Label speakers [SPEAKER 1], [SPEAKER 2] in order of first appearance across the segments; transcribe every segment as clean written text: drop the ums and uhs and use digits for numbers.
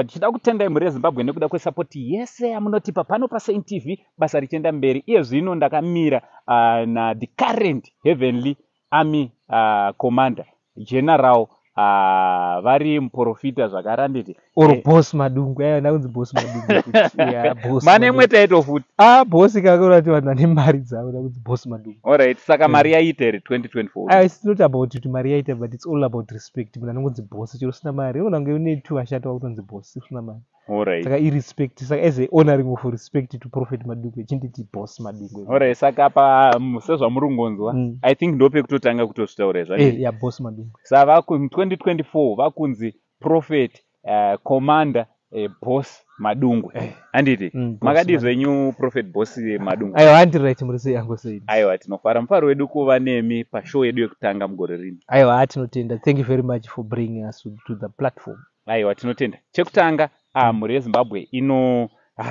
[SPEAKER 1] Tichida kutendai mhuri yeZimbabwe nekuda kwesapoti yese yamunotipa pano paSaint TV, basa richienda mberi. Iye zvino ndakamira na the current Heavenly Army Commander General, vari muprofita zvakare, anditi?
[SPEAKER 2] Or Boss Madungwe. Aiwa, ndakunzi Boss Madungwe futi. Yeah, Boss
[SPEAKER 1] Mane imwe
[SPEAKER 2] Madungwe.
[SPEAKER 1] Title futi.
[SPEAKER 2] Ah, boss kakura kuti vanhu vane mari dzavo, ndakunzi Boss Madungwe.
[SPEAKER 1] Alright, saka mari yaita here 2024?
[SPEAKER 2] Ah, it's not about kuti mari yaita, but it's all about respect. Munhu anongonzi boss chero usina mari. Unogona kunge une two vashati wakutonzi boss usina mari. Saka irespect, saka as a honoring of respect to Prophet Madungwe, chinditi Boss Madungwe.
[SPEAKER 1] Alright, saka pa sezvamuri kungonzwa, I think ndopekutotanga kutozvitaura izvo.
[SPEAKER 2] Yeah, Boss Madungwe.
[SPEAKER 1] Saka 2024 vakunzi Prophet Commander Boss Madungwe, handiti?
[SPEAKER 2] Mm, Boss.
[SPEAKER 1] Makadi
[SPEAKER 2] Madungwe.
[SPEAKER 1] zvenyu, Prophet Boss Madungwe?
[SPEAKER 2] Aiwa, handiri right. Muri sei yangu sei?
[SPEAKER 1] Aiwa, tinofara. Mufaro wedu kuva nemi pashow yedu yekutanga mugore rino.
[SPEAKER 2] Aiwa, tinotenda. Thank you very much for bringing us to the platform.
[SPEAKER 1] Aiwa, tinotenda. Chekutanga, mhuri yeZimbabwe ino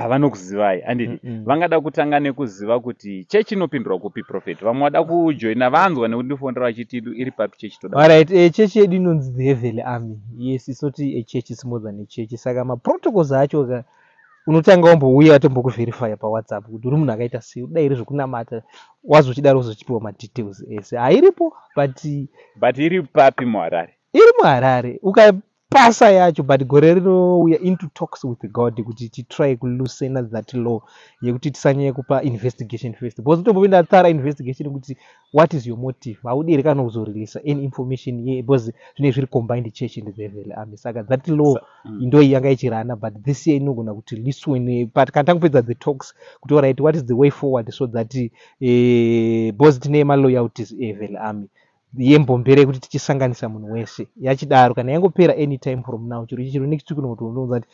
[SPEAKER 1] vanokuzivai, handiti? Vangada kutanga nekuziva kuti chechi inopindurwa kupi, Prophet. Vamwe vada kujoina, vanzwa nekundifondera vachiti iri papi chechi, toda.
[SPEAKER 2] Alright, chechi yedu inonzi the Heavenly Army. Yes, it's not a church, it's more than a church. Saka maprotocols acho ka, unotanga wambouya tombokuverifya paWhatsApp kuti uri munhu akaita sei, uda here zvekunamata. Wazochidaro uzochipiwa madetails ese. Hairipo, but
[SPEAKER 1] But iri papi muHarare?
[SPEAKER 2] Iri muHarare ukapasa yacho, but gore rino we are into talks with God kuti titry kuloosena that law yekuti tisanyanya kupa investigation first, because tombopinda thorough investigation kuti what is your motive, haudi here kana kuzoreleasa any information ye, because zvinenge zviri combined, church and the Heavenly Army. Saka that law ndo yanga ichirana, but this year inogona kuti liswe, but kana tangopedza the talks kuti alright, what is the way forward, so that because tine maloyalties eHeavenly Army yembombere yekuti tichisanganisa munhu wese yachidaro. Kana yangopera, anytime from now, chiro chiro next week unotoonza kuti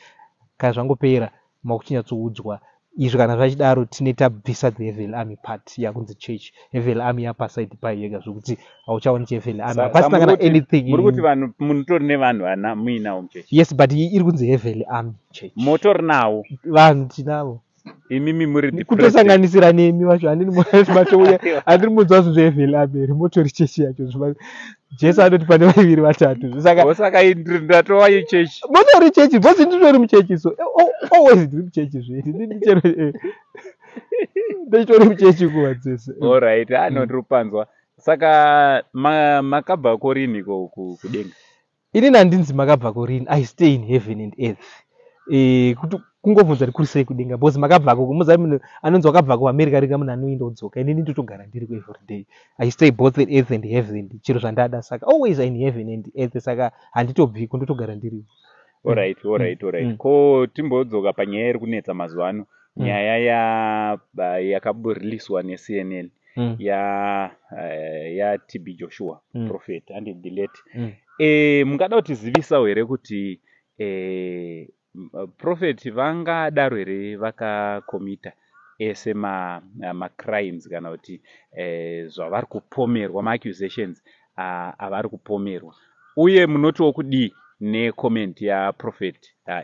[SPEAKER 2] kana zvangopera makuchinyatsoudzwa izvo. Kana zvachidaro, tine tabvisa the Heavenly Army part, yakunzi church. Heavenly Army yapaside payo yega, zvokuti hauchaoni chiHeavenly Army, hapasina kana anything.
[SPEAKER 1] Muri kuti vanhu munotori nevanhu vana muinawo muchechi?
[SPEAKER 2] Yes, but iyi iri kunzi Heavenly Army Church.
[SPEAKER 1] Motori nawo?
[SPEAKER 2] Vanhu tinavo.
[SPEAKER 1] Imimi muri the president.
[SPEAKER 2] Kutosanganisira nemi vacho. Handini matouya, handiri munzwa zvinhu zveHeavenly Army here? Motori chechi yacho. Jesu anoti pane vaviri vatatu, saka
[SPEAKER 1] Saka ndatova yechechi.
[SPEAKER 2] Motori chechi because nditori muchechi, so always ndiri muchechi zvedi. Ndini chero ndichitori muchechi nguva dzese.
[SPEAKER 1] Alright, ano ndiri kupanzwa. Saka makabva koriniko kudenga?
[SPEAKER 2] Inini handinzi makabva korini. I stay in heaven and earth. Kuti kungobvunza kuti kuri sei kudenga, because makabvako muziva munhu anonzi wakabva kuAmerica ringa munhu anoenda odzoka. Inini ndotogara ndiriko every day. I stay both in earth and heaven, chiro zvandada. Saka always in heaven and earth, saka handitobviko, ndotogara ndiriko.
[SPEAKER 1] Alright. Ko timbodzoka panyaya iri kunetsa mazuva ano, nyaya yakaburiliswa neCNN ya TB Joshua, prophet and the late. Mungada kutizivisawo here kuti prophet vangadaro here vakakomita ese macrimes kana kuti zvavari kupomerwa, maaccusations avari kupomerwa? Uye munotiwo kudii necomment yaProphet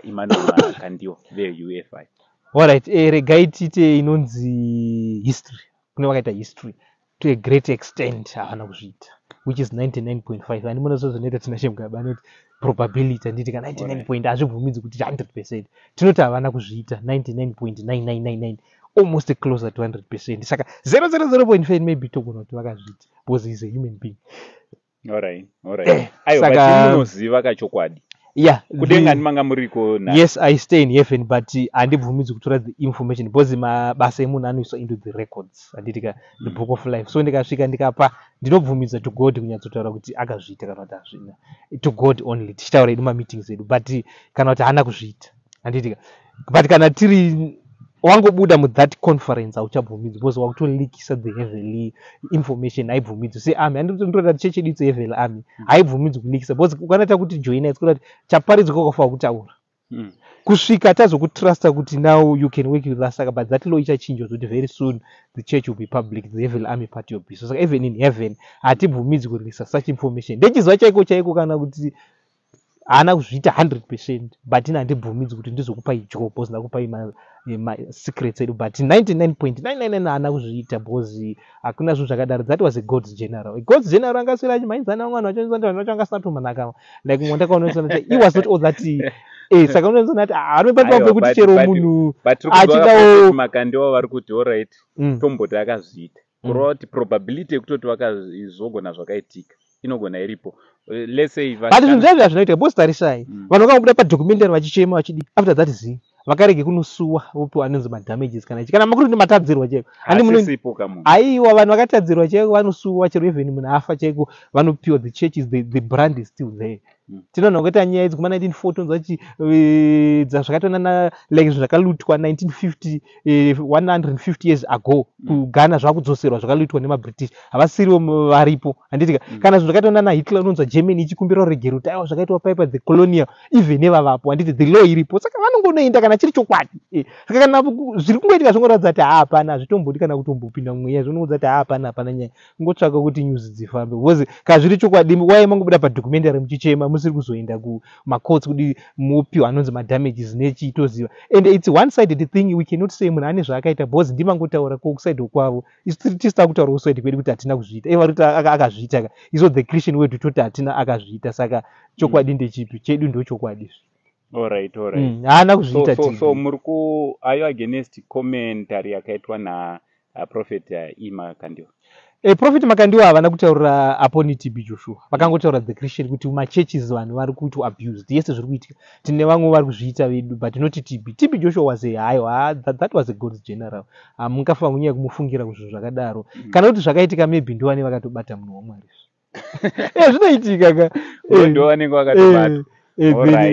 [SPEAKER 1] Emmanuel Makandiwa veUFI?
[SPEAKER 2] Alright, regai tiite inonzi history. Kune vakaita history, to a great extent havana kuzviita, which is 99.5. Handimona sezvinoita Tinashe Mugabe anoti probability, handiti? Ka 99 point hazvibvumidzi kuti 100%. Tinoti havana kuzviita 99.9999, almost closer to 100%. Saka 000.5 maybe togona kuti vakazviita because is a human being.
[SPEAKER 1] Alright. Aiwa, but munoziva kachokwadi?
[SPEAKER 2] Yeah.
[SPEAKER 1] Kudenga ndimanga muriko?
[SPEAKER 2] Yes, I stay in heaven, but handibvumidzi kutora the information because mabasa emunhu anoiswa into the records, handiti ka, the book of life. So ndikasvika ndikapa, ndinobvumidza to God kunyatsotaura kuti akazviita kana kuti hazvina. To God only, tichitaura edu mameetings edu, but kana kuti haana kuzviita, handiti ka. But kana tiri wangobuda muthat conference, hauchabvumidzwi because wakutolikisa the heavenly information. Haibvumidzwi searmy. Handinotoda chechi yedu, it's heavenly army, haibvumidzwi kulikisa because ukanoita kuti joina, it's kuti chaparidzwa kwakafanwa kutaura kusvika tazokutrusta kuti now you can work with us. Saka but that law ichachinjwa kuti very soon the church will be public, the heavenly army part will be so. Saka even in heaven hatibvumidzwi kureleasa such information. Ndechiziva chaiko chaiko kana kuti haana kuzviita 100%, but ini handibvumidzwi kuti ndizokupai job because ndakupai masecrets edu. But 99.999 haana kuzviita because hakuna zvinhu zvakadaro. That was a God's general. A God's general angaswera achimhanyidzana vamwe vanhu, vachonzwa vanhu vacho angasina kutomanaka, like mumwe ndakaona, he was not all that. Saka unozoona kuti varume panopa pekuti chero munhu
[SPEAKER 1] achidawo Makandiwa vari kuti alright, tomboti akazviita, kureva kuti probability yekutoti vakazogona zvakaitika inogona iripo. Let's say
[SPEAKER 2] But zvinhu zvaizvo hazvinoitika because tarisai, vanhu vakangobuda padocumentary vachichema vachidi, after that zi vakarege kunosuwa, vopiwa anonzi madamages kana ichi, kana makuri kuti matadzirwa chaiko.
[SPEAKER 1] Asisipo kamunhu.
[SPEAKER 2] Aiwa, vanhu vakatadzirwa chaiko vanosuwa. Chero even munhu afa chaiko vanopiwa. The church is the brand is still there. Tinoona kuita nyaya idzi kuma 1940, onzwa chi zvakatonana like zvinhu zvakalutwa 1950, 150 years ago kuGhana, zvakudzoserwa, zvakalutwa nemaBritish, havasiriwo varipo, handitika? Kana zvinhu zvakaitwa nana Hitler, unonzwa Germany ichikumbira ruregero kuti aiwa, zvakaitwa paipa the colonial, even nevavapo, handiti? The law iripo, saka vanongonoenda kana chiri chokwadi. Saka kana zviri kungoitika zvingoratidza kuti hapana, hazvitombodi kana kutombopinda mumweya, zvinongoudza kuti hapana, hapana nyaya, kungotsvaka kuti news dzifambe, because kana zviri chokwadi, wai mangobuda padocumentary muchichema, musiri kuzoenda kumacourts kuti mupiwa anonzi madamages nechitoziva? And it's one sided thing. We cannot say munhu ane zvaakaita because ndimangotaura kuside kwavo, isu tisita kutaura kuside kwedu kuti hatina kuzviita. Ivo vari kuti akazviita ka, iso the Christian wedu toti hatina akazviita. Saka chokwadi ndechipi? Chedu ndo chokwadi.
[SPEAKER 1] Alright.
[SPEAKER 2] Haana kuzviita.
[SPEAKER 1] So muri ku are you against commentary yakaitwa naProphet Makandiwa?
[SPEAKER 2] Prophet Makandiwa havana kutaurira upon TB Joshua, vakangotaura the Christian kuti machurches vanhu vari kuitwa abused. Yese zviri kuitika, tine vamwe vari kuzviita vedu, but not TB. TB Joshua was a haiwa, that was a God's general. Hamungafa munyaya kumufungira kuzvinhu zvakadaro. Kana kuti zvakaitika, maybe ndovane vakatobata munhu waMwari. Zvinoitika ka.
[SPEAKER 1] Ndo vanenge vakatobata.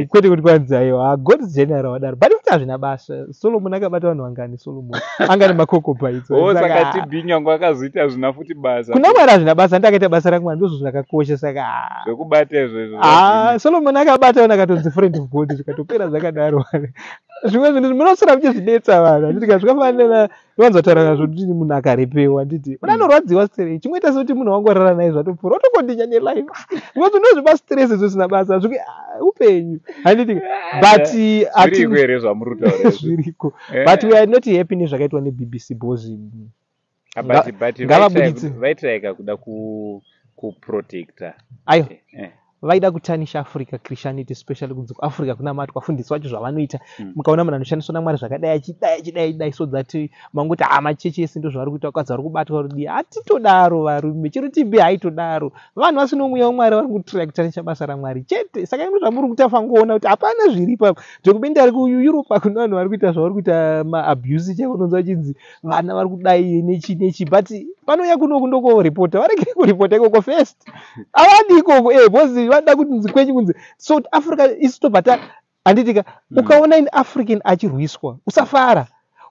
[SPEAKER 2] Kwete kuti kwanzi aiwa, God's general wadaro, but kuti hazvina basa. Solomon akabata vanhu vangani? Solomon anga nemakokobites.
[SPEAKER 1] Oh, saka TB nyange akazoita hazvina futi basa.
[SPEAKER 2] Kuna Mwari hazvina basa. Ndi akaita basa raMwari, ndozvo zvakakosha, saka
[SPEAKER 1] Zvekubata izvo.
[SPEAKER 2] Ah, Solomon akabata vanhu, akatonzi friend of God, zvikatopera zvakadaro. Zvimwe zvinhu munoswera muchizvinetsa vanhu, handiti? Zvakafanana vanzotaura nazvo kuti munhu akarepewa, handiti? Munhu anorwadziwa sterei, chimwe sekuti munhu wangorara naye, zvatopfuura, otokondinya nelife. Zvimwe zvinhu ndozvipa stress zvisina basa, zvike upenyu, handiti? But
[SPEAKER 1] Zviriko here zvamuri kutaura?
[SPEAKER 2] Zviriko, but we are not happy nezvakaitwa neBBC because
[SPEAKER 1] But
[SPEAKER 2] ngavabuditse.
[SPEAKER 1] Vaitraika kuda kuprotecta.
[SPEAKER 2] Aiwa, vaida kutanisha Africa Christianity, especially kunzi kuAfrica kunamatwa, fundisi vacho zvavanoita. Mukaona munhu anoshandiswa naMwari zvakadai, achidai, achidai, achidai, so that mangoti ha, machechi ese ndo zvavari kuita, vakadzi vari kubatwa rudii. Hatitodaro varume, chero TB haitodaro. Vanhu vasina mweya waMwari vari kutraya kutanisha basa raMwari chete. Saka ino zvamuri kuita, fangoona kuti hapana zviripo apa. Documentary kuEurope hakuna vanhu vari kuita zvavari kuita, maabuse chaiko, unonzwa vachinzi vana vari kudai nechi nechi, but panouya kunoku ndokoripota, varegere kuripota ikoko first, havadi ikoko because vanoda kuti nzi kwenyu kunzi South Africa isu tobva ta, handitika? Ukaona in African achirwiswa, usafara,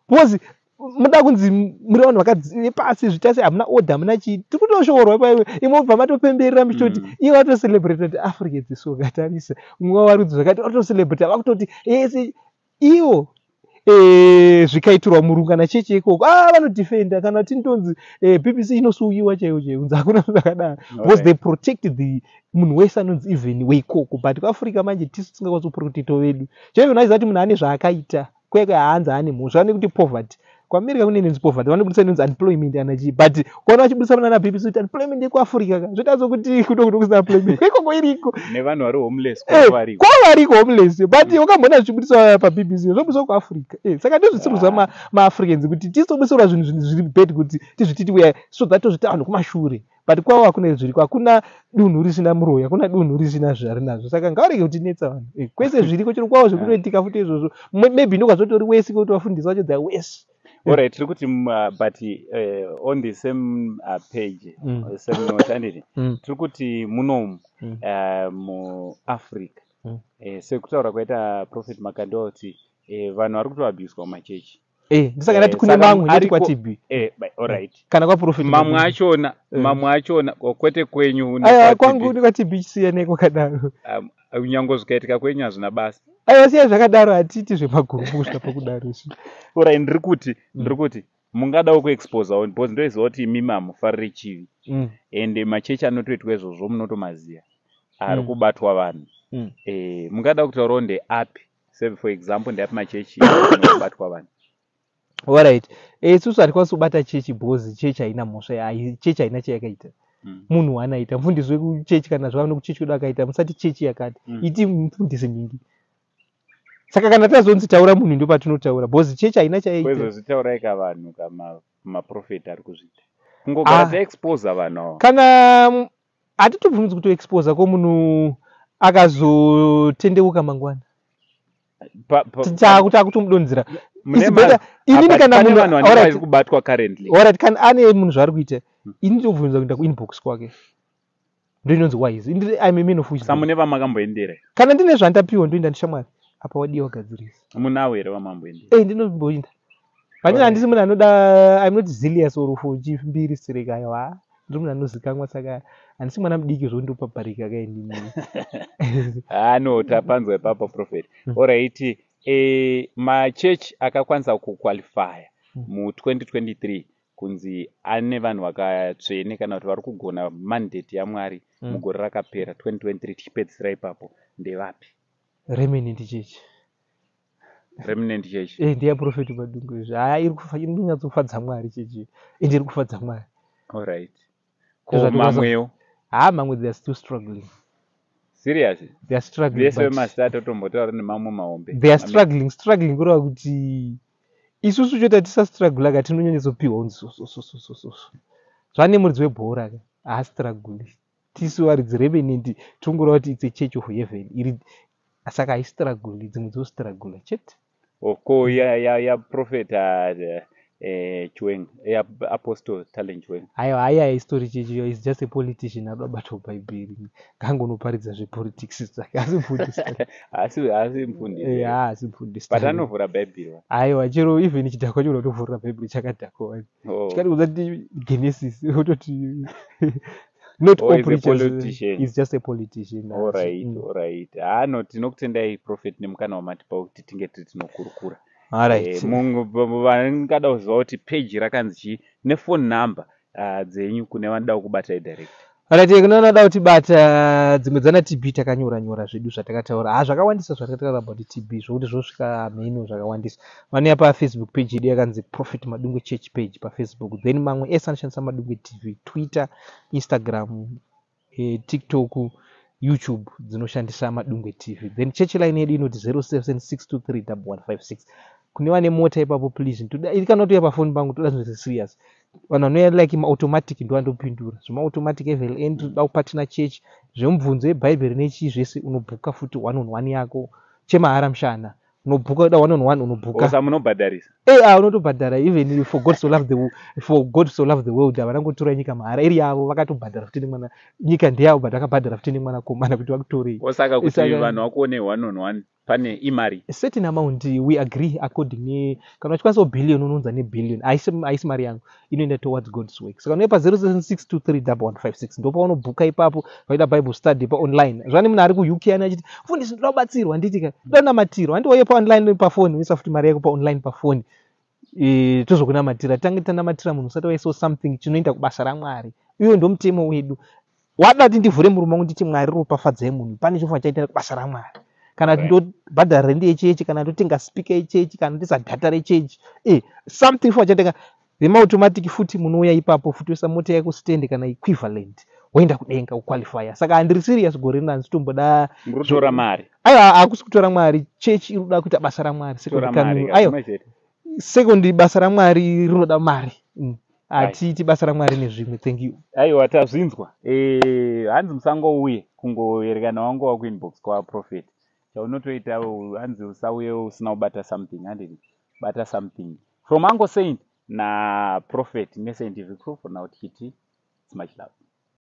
[SPEAKER 2] because muda kunzi muri vanhu vepasi, zvita sei, hamuna order, hamuna chii, tiri kutoshoorwa paiwe, imwe ubva matopemberera muchitoti ivo vatocelebrate kuti Africans so katarisa mumwe vari kunzi zvakati, vatocelebrate, vakutoti ese ivo zvikaitirwa murungu kana chechi ikoko, ah, vanodefenda. Kana tinitonzi BBC inosuwiwa chaiwo chaiwo, kunzi hakuna zvakadaro, because they protect the munhu wese anonzi even weikoko. But kuAfrica manje tisu tisingakwanisi kuprotecta vedu chaivo. Naiziva kuti munhu ane zvaakaita kwekwe, haanzi ane mhosva nekuti poverty. KuAmerica kune inonzi poverty, vanobudisa inonzi unemployment ana chii, but kuona vachibudisa pana BBC kuti unemployment yekuAfrica ka, zvoita sokuti kudo kusina employment, ikoko iriko.
[SPEAKER 1] Nevanhu vari homeless.
[SPEAKER 2] Variko. Ko variko homeless, but ukamboona zvichibudiswa paBBC zvobudiswa kuAfrica? Saka ndozvisiri zva maAfricans kuti tisobudisirwa zvinhu zviri bad kuti tizvititi we so that tozvita vanhu kumashure, but kwavo hakuna zviriko. Hakuna dunhu risina muroyi, hakuna dunhu risina zvari nazvo, saka ngavarege kutinetsa vanhu. Kwese zviriko, chero kwavo zvekutoitika futi izvozvo, maybe ndokwazotori wesi kuti vafundisi vacho dza wesi.
[SPEAKER 1] Alright, tiri kuti but on the same page, same note, handiti? Tiri kuti munomu muAfrica, sekutaura kwaita Prophet Makandiwa kuti vanhu vari kutoabuswa mumachechi.
[SPEAKER 2] Ndisaka ndati kune mamwe, ndati kwaTB kana kwaProphet.
[SPEAKER 1] Mamwe achona, mamwe achona, kwete kwenyu.
[SPEAKER 2] Aiwa, kwangu nekwaTB chisiyanei kwakadaro.
[SPEAKER 1] Nyange zvikaitika kwenyu hazvina basa.
[SPEAKER 2] Aiwa, siya zvakadaro, hatiiti zvemagurupu kusvika pakudaro isu.
[SPEAKER 1] Alright, ndiri kuti mungadawo kuexposawo, because ndoiziva kuti imimi hamufariri chivi, ende machechi anotoitwa izvozvo munotomaziva ari kubatwa vanhu. Mungada kutaurawo ndeapi? For example, ndeapi machechi anobatwa vanhu?
[SPEAKER 2] Alright, isusu hatikwanisi kubata chechi because chechi haina mhosva, chechi haina chayakaita. Munhu waanaita mufundisi wekuchechi, kana zvava nekuchechi kwedu akaita, musati chechi yakati, iti mufundisi mingi. Saka kana tazonzi taura munhu, ndo patinotaura, because chechi haina chaiita.
[SPEAKER 1] Kwezozvitaurai ka vanhu ka, maprofeti ari kuzviita kungogara taexposa vanhu ava.
[SPEAKER 2] Kana hatitobvumidzi kutoexposa ko munhu akazotendeuka mangwana, takutomudonzera.
[SPEAKER 1] Mune
[SPEAKER 2] It's better inini kana
[SPEAKER 1] pane
[SPEAKER 2] munhu
[SPEAKER 1] vanhu vanenge
[SPEAKER 2] alright,
[SPEAKER 1] vari kubatwa currently.
[SPEAKER 2] Alright, kana ane munhu zvaari kuita, ini ndobvumidza kuenda kuinbox kwake, ndo inonzi wise. I'm a man of wisdom.
[SPEAKER 1] Samune vamakamboendera?
[SPEAKER 2] Kana ndine zvandapiwa, ndoenda, ndishamwari, apa wadiwa wagadzirisa.
[SPEAKER 1] Munawo here vamamboendera?
[SPEAKER 2] Ndinoimboinda pandini. Handisi munhu anoda, I'm not zealous or for chimbiri stereka, aiwa, ndiri munhu anozikanwa, saka handisi mwana mudiki zvondopaparika kainini.
[SPEAKER 1] Ah, no, tapanzwa ipapo, prophet. Alright, machechi akakwanisa kuqualifya mu2023 kunzi ane vanhu vakatsvene kana kuti vari kugona mandate yaMwari mugore rakapera 2023, tichipedzisira ipapo, ndevapi?
[SPEAKER 2] Remnant Church.
[SPEAKER 1] Remnant Church.
[SPEAKER 2] Ndeyaprofeti Madungwe izvi. Haya, iri kunyatsofadza Mwari chechi, ende iri kufadza Mwari.
[SPEAKER 1] Alright, ko mamwewo?
[SPEAKER 2] Ha, mamwe they are still struggling.
[SPEAKER 1] Serious?
[SPEAKER 2] They are struggling.
[SPEAKER 1] Vese vemazita atotombotaura nemamwe mahombe.
[SPEAKER 2] They are struggling, kureva kuti isusu chota tisastruggle ka, tinonyanyotsopiwa unzi so zvane muridzi webhora ka haastruggle. Tisu varidzi Remnant tongoreva kuti it's a church of heaven iri, saka haistruggle, dzimwe dzostruggle chete.
[SPEAKER 1] Ko yaprofet Chiwenga, yaApostle Talent Chiwenga?
[SPEAKER 2] Aiwa, haiya, history chechi is just a politician anoda kubatwa bhaibheri, ngangonoparidza zvepolitics zvake, asi mufundisi.
[SPEAKER 1] Haasi mufundisi?
[SPEAKER 2] Haasi mufundisi.
[SPEAKER 1] But anovhura bhaibheri.
[SPEAKER 2] Aiwa, chero even chidhakwa chinoda kutovhurira bhaibheri chakadhakwa, chikati kuza ti Genesis, ototi not.
[SPEAKER 1] Oh,
[SPEAKER 2] All
[SPEAKER 1] he's a
[SPEAKER 2] preachers
[SPEAKER 1] politician.
[SPEAKER 2] Is just a politician.
[SPEAKER 1] Alright. Alright, hano tinokutendai, prophet, nemukana wamatipa kuti tinge tiri tinokurukura.
[SPEAKER 2] Alright.
[SPEAKER 1] Vangada kuziva kuti peji rakanzi chii nefone number dzenyu kune vanoda kukubatai direct.
[SPEAKER 2] Alright, kune vanoda kutibata, dzimwe dzana TB takanyora nyora zvedu zvatakataura. Ha, zvakawandisa zvatakataura about TB, zvokuti zvosvika mheno, zvakawandisa. Vanouya paFacebook page yedu yakanzi Prophet Madungwe Church page paFacebook, then mamwe ese anoshandisa Madungwe TV, Twitter, Instagram, TikTok, YouTube, dzinoshandisa Madungwe TV. Then church line yedu inoti 0776231156. Kune vane mota ipapo, please, ndoda iri, kana utouya pafoni pangu, toda zvinhu zviserious. Vanhu vanouya like maautomatic ndo vandopindura zvemaautomatic. Evelyn, toda kupatina church, zvemubvunzo yebhaibheri nechii zvese, unobhuka futi one on one yako chemahara mushana, unobhuka uda one on one, unobhuka.
[SPEAKER 1] Osa munobhadharisa?
[SPEAKER 2] Ah, unotobhadhara. Even for God so love the world, havana kungotora nyika mahara iri yavo, vakatobhadhara futi nemwana. Nyika ndeyavo, but vakabhadhara futi nemwanakomana kuti vakutorei.
[SPEAKER 1] Osaka kuti vanhu vakuone one on one pane imari?
[SPEAKER 2] A certain amount we agree according ne kana uchikwanisawo billion, unounza nebillion. Haisi mari yangu, inoenda towards God's work. Saka unoipa 07623156, ndopaunobhuka ipapo. Vaida Bible study paonline, zvane munhu ari kuUK ane achiti, "Mufundisi, ndoda kubatsirwa," handiti ka, "ndoda kunamatirwa," handi wauye paonline pafoni, uisa futi mari yako paonline pafoni, tozokunamatira. Tange tanamatira munhu usati waisawo something chinoenda kubasa raMwari. Iwo ndo mutemo wedu. Wada kuti ndivhure murume wangu nditi, "Mwari, ropafadzai munhu," pane chofa chaita kubasa raMwari, kana kuti ndobhadhara rendi yechechi, kana ndotenga spika yechechi, kana ndoisa data rechechi, something for chatenga vemaautomatic futi. Munouya ipapo futi, oisa mota yako stand kana equivalent, woenda kudenga, uqualifya. Saka handiri serious gore rino, handitomboda.
[SPEAKER 1] Muri kutora mari?
[SPEAKER 2] Aiwa, hakusi kutora Mwari. Chechi iri kuda kuita basa raMwari.
[SPEAKER 1] Tora
[SPEAKER 2] Second
[SPEAKER 1] mari.
[SPEAKER 2] coming. Aiwa,
[SPEAKER 1] Zvimwe chete.
[SPEAKER 2] Second, basa raMwari rinoda mari. Hatiiti basa raMwari nezvimwe. Thank you.
[SPEAKER 1] Aiwa, tazvinzwa. Hanzi musangouye kungoerekana wangova kuinbox kwaprofet. Chaunotoita, hanzi usauye usina kubata something, handiti? Bata something from Uncle Saint naProphet neSaint TV crew. For now tichiti it's much love.